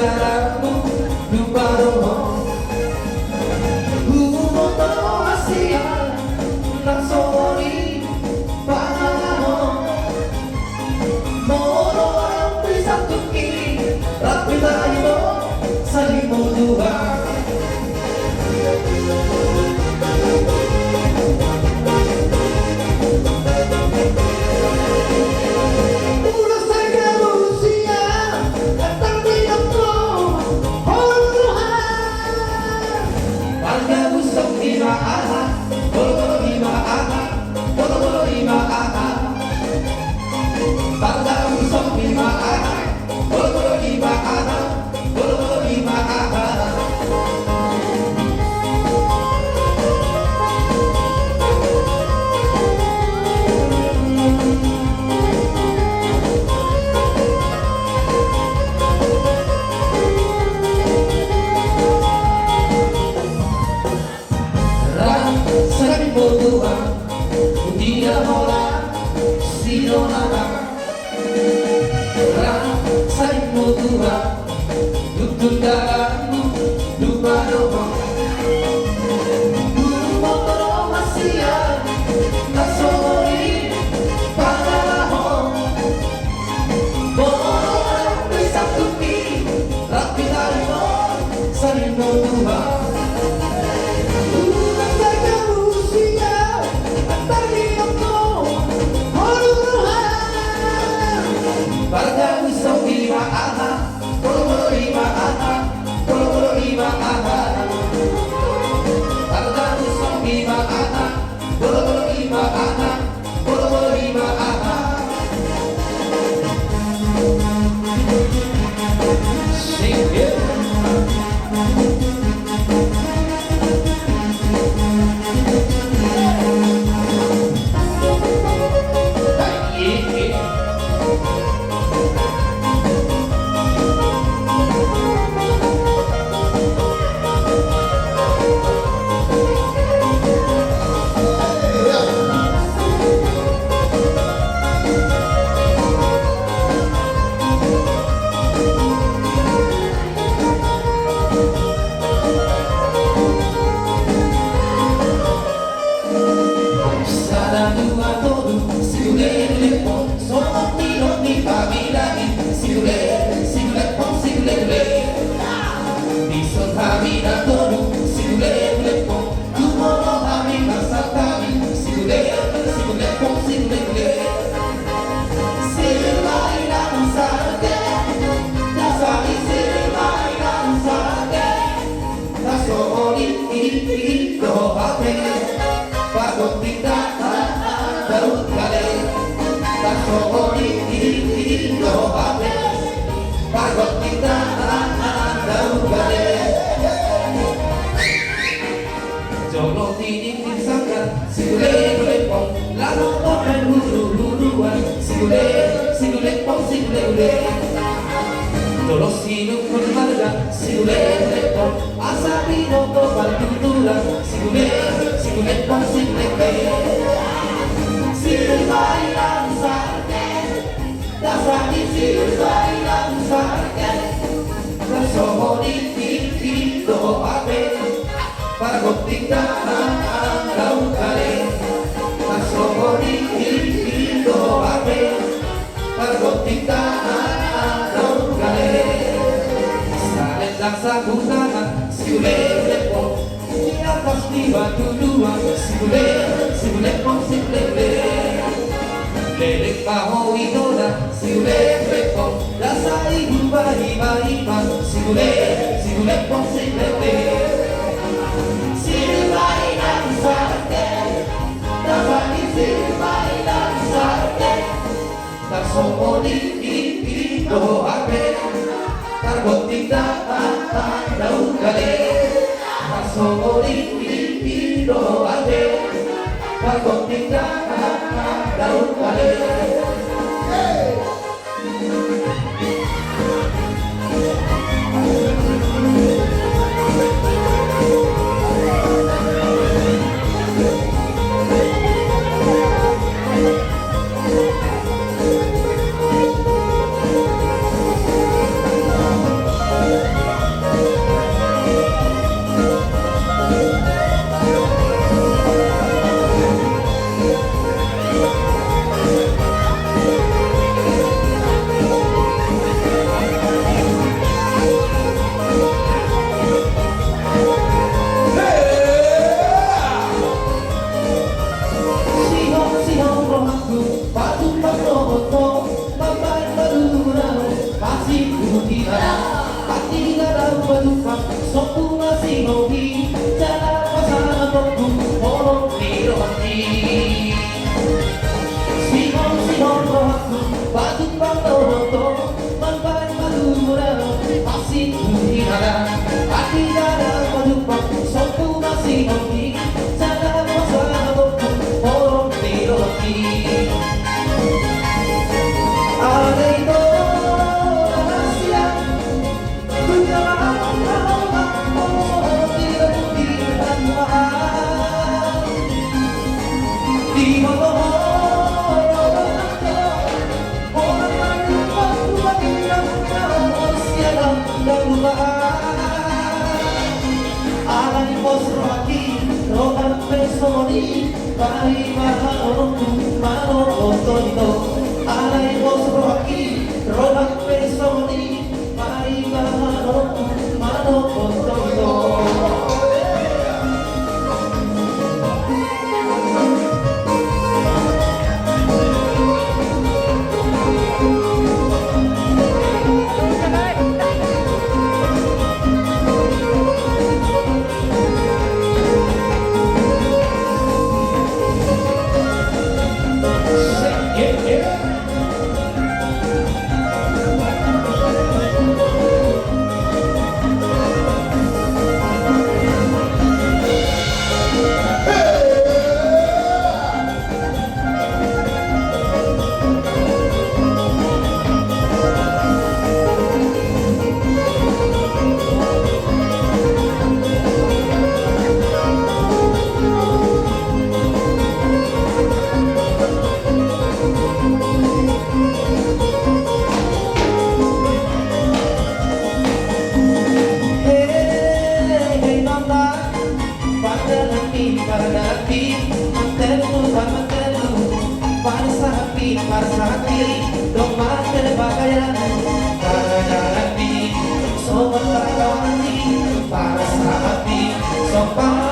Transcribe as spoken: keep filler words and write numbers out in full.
Dalanmu lupa do ho. Huboto hasian nang songon i pangalahon. Molo adong pe santongki, rap hita i do saur matua. Ulos sai gabe sian, gatar di doktor, hol Tuhan. Pargabus song ima aha, bolo-bolo ima aha, bolo-bolo ima aha. Pargabus song ima aha, bolo-bolo ima aha. Ra saur matua, dia hola sidongan. Ra saur matua, tutu dalanmu lupa do ho. Huboto do hasian nang songon i pangalahon. Molo adong pe santongki, rap hita i do saur matua. Ulos sai gabe sian, gatar di doktor, hol Tuhan. Pargabus song ima aha, bolo-bolo ima aha, bolo-bolo ima aha. Pargabus song ima aha, bolo-bolo ima aha, bolo-bolo ima aha. Sing, yeah. Sada dua tolu, siuleuleupong, songon nidok ni pamilami, siule, siuleulepong, siuleuleupong. Dison hami na tolu, siuleuleupong, tu molo hami marsantabi, siule, siuleulepong, siuleuleupong. Sibahen sarte, dasari sibahen sarte. Tarsongon i, i, i, i do hape, pargonting dalan daun gale. Tarsongon i, i, i, i do hape, pargonting dalan daun gale. Jolo tininding sanggar, siuleuleupong, laho mambahen huluan, siule, siuleulepong, siuleuleupong. Jolo sinungkun marga, siuleuleupong, asa binoto partuturan, siule, siuleulepong, siuleuleupong. Sibahen sarte, dasari sibahen sarte. Tarsongon i, i, i do hape, pargonting dalan daun gale. Tarsongon i, i, i do hape, pargonting dalan daun gale. Salendang sahuta na, siuleuleupong, di atas ni batu dua, siule, siuleulepong, siuleuleupong. Leleng ma ho itona, siuleuleupong, dasari hubahen ima-ima, siule, siuleulepong, siuleuleupong. Sibahen sarte, dasari sibahen sarte. Tarsongon i, i, i do hape, pargonting dalan daun gale. Tarsongon i, i, i do hape, pargonting dalan daun gale. Songon i ma iba haroronku manopot ho ito. Alai pos rohangki, rohangku pe songon i ma iba haroronku manopot ho ito. Hei, hei, mama. Pardalanmi, pardalanmi, mantelu, mantelu. Parsahatmi, parsahatmi, domma te bagayang. Pardalanmi, songon pardalanmi, parsahatmi, songon